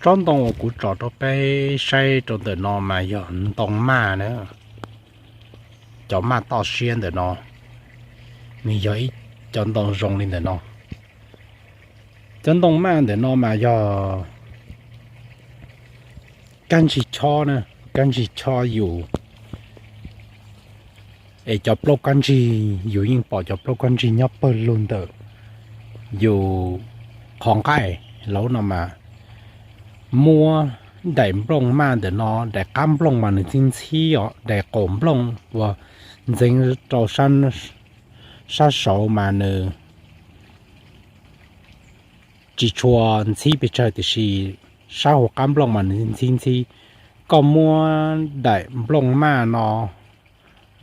Tsob ntoo uas kuv tso rau peb saib rau ntawm no mas yog ntoo maj na. Cov maj toj siab ntawm no, nws yog ib cov ntoo zoo li ntawm no. Cov ntoo maj ntawm no mas yog kab ntsig chob na, kab ntsig chob yus, es cov plaub kab ntsig yus yeej pom cov plaub kab ntsig nyob pawg lug ntawm yus qhov nqaij lauj no mas. Muab daim nplooj maj ntawm no, daim qab nplooj mas nws ntxhib ntxhib os, daim qaum nplooj uas ntxeev rau sab saud mas nws tsis tshua ntxhib pes tsawg tiam sis sab hauv qab nplooj mas nws ntxhib ntxhib. Koj muab daim nplooj maj no,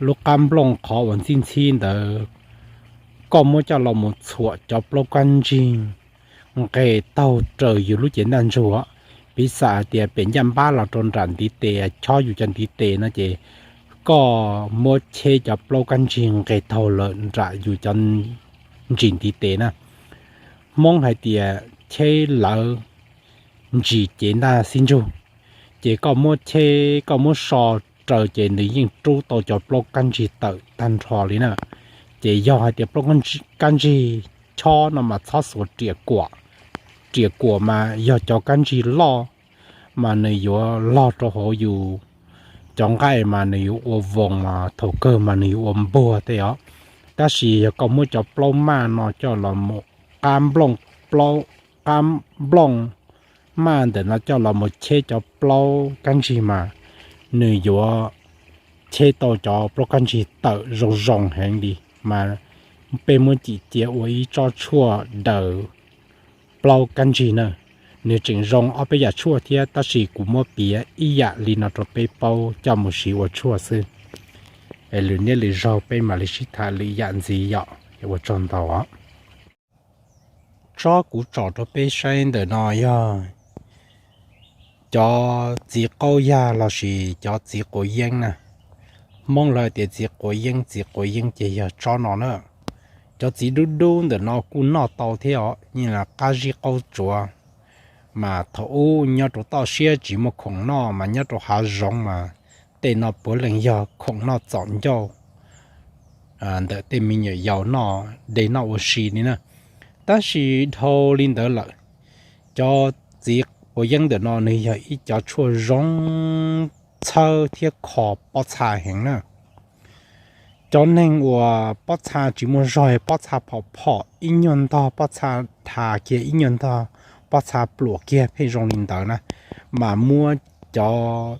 lub qab nplooj qhov uas ntxhib ntxhib ntawd, koj muab coj los mus txhuam cov plaub kab ntsig nqes taug raws yus lub cev ntaj ntsug. Piv xam hais tias pem ncaj npab los rau nram ntiv tes, chob yus cov ntiv tes no ces koj muab cheb cov plaub kab ntsig nqes taug lawm nram yus cov ntsis ntiv tes na. Hmoob hais tias cheb lawv ntsis cev ntaj xib ntsug, ces koj muab cheb, koj muab so raws ces nws yeej rub tau cov plaub kab ntsig tawm tag nrho li na. Ces yog hais tias plaub kab ntsig chob no mas txhob xuas riam kuam. Riam kuam mas yog cov kab ntsig loj mas nws yuav log rau hauv yus cov nqaij mas nws yuav ua voos mas thaum kawg mas nws yuav ua npuag tej os. Tab sis yog koj muab cov plaub maj no coj los mus, qab nplooj, plaub, qab nplooj maj ntawm no coj los mus cheb cov plaub kab ntsig mas nws yuav cheb tau cov plaub kab ntsig tawm zoo zoo heev li. Mas peb muab cim cia ua ib tsob tshuaj daws plaub kab ntsig na. Nws tseem zoo ob peb yam tshuaj thiab tab sis kuv muab piav ib yam li no rau peb paub coj mus siv ua tshuaj xwb. Es lwm niaj lwm zaug peb mam li sib tham lwm yam ntxiv yom. Ua tsaug ntau os. Tsob kuv tsom rau peb saib ntawm no yog cov txiv qaub yag lossis cov txiv quav yeeb na. Hmoob lawv tias txiv quav yeeb, txiv quav yeeb ces yog tsob no na. Cov txiv dub dub ntawm no kuj noj tau thiab os, yeej qab zib qaub tsuav. Mas thaum ub nyob rau toj siab tsis muaj khoom noj mas nyob rau hav zoov mas tej no puav leej yog khoom noj txaus ncauj ntawm tej me nyuam yaus noj de noj ua si li na. Tab sis dhau li ntawd lawm, cov txiv quav yeeb ntawm no nws yog ib cov tshuaj zoo txhawb thiab kho pob txha heev na. Cov neeg uas pob txha tsis muaj zog, pob txha phom phom, ib nyuag ntog pob txha thas kiag, ib nyuag ntog pob txha pluam kiag pheej zoo li ntawd na, mas muab cov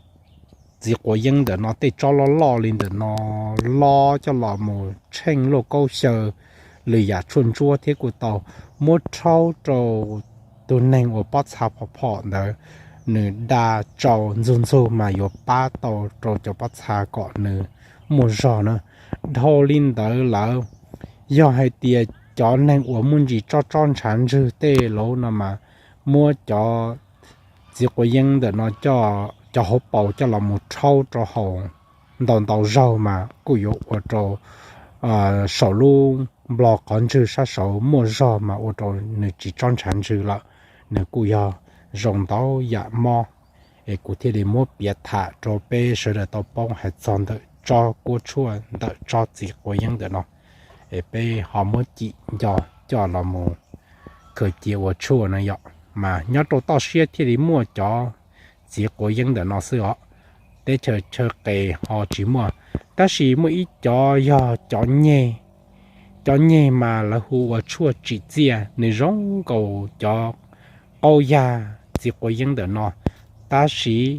txiv quav yeeb ntawm no tej tsob loj loj li ntawm no lob coj los mus tsheej luaj kaub xyaw, lwm yam tshuaj ntsuab thiab kuj tau, muab rhaub rau tus neeg uas pob txha phom phom ntawd, nws da tsau ntxug ntxug mas yuav pab tau rau cov pob txha kom nws muaj zog na. Dhau li ntawd lawm, yog hais tias cov neeg uas muaj ntsis tsob tsob ntshav ntswg tej lauj no mas muab cov txiv quav yeeb ntawm no cov hauv paus coj los mus rhaub rau haus ntau ntau zaug mas kuj yuav ua rau saum lub nplog qhov ntswg sab saud muaj zog mas ua rau nws tsis tsob ntshav ntswg lawm, nws kuj yog zoo ntau yam mob. Es kuv thiaj li muab piav tham rau peb sawv daws tau paub hais txog ntawm tsob kuab tshuaj ntawm tsob txiv quav yeeb ntawm no, es peb ho muab cim nco coj los mus khaws cia ua tshuaj no yom. Mas nyob rau toj siab thiaj li muaj cov txiv quav yeeb ntawm no xwb os, teb chaws chaw qes ho tsis muaj. Tab sis muaj ib cov yog cov nyeg, cov nyeg mas lawv hu ua tshuaj tsim txiaj, nws zoo nkaus cov qaub yag txiv quav yeeb ntawm no, tab sis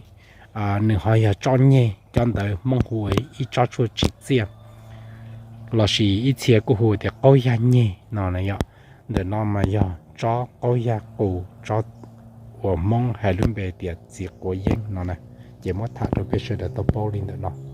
nws ho yog tsob nyeg, cov ntawd Hmoob hu ib tsob tshuaj tsim txiaj, lossis ib txhia kuj hu tias qaub yag nyeg no na yom. Ntawm no mas yog tsob qaub yag qus, tsob uas Hmoob hais lub npe tias txiv quav yeeb no na. Ces muab tham rau peb sawv daws tau paub li ntawm no.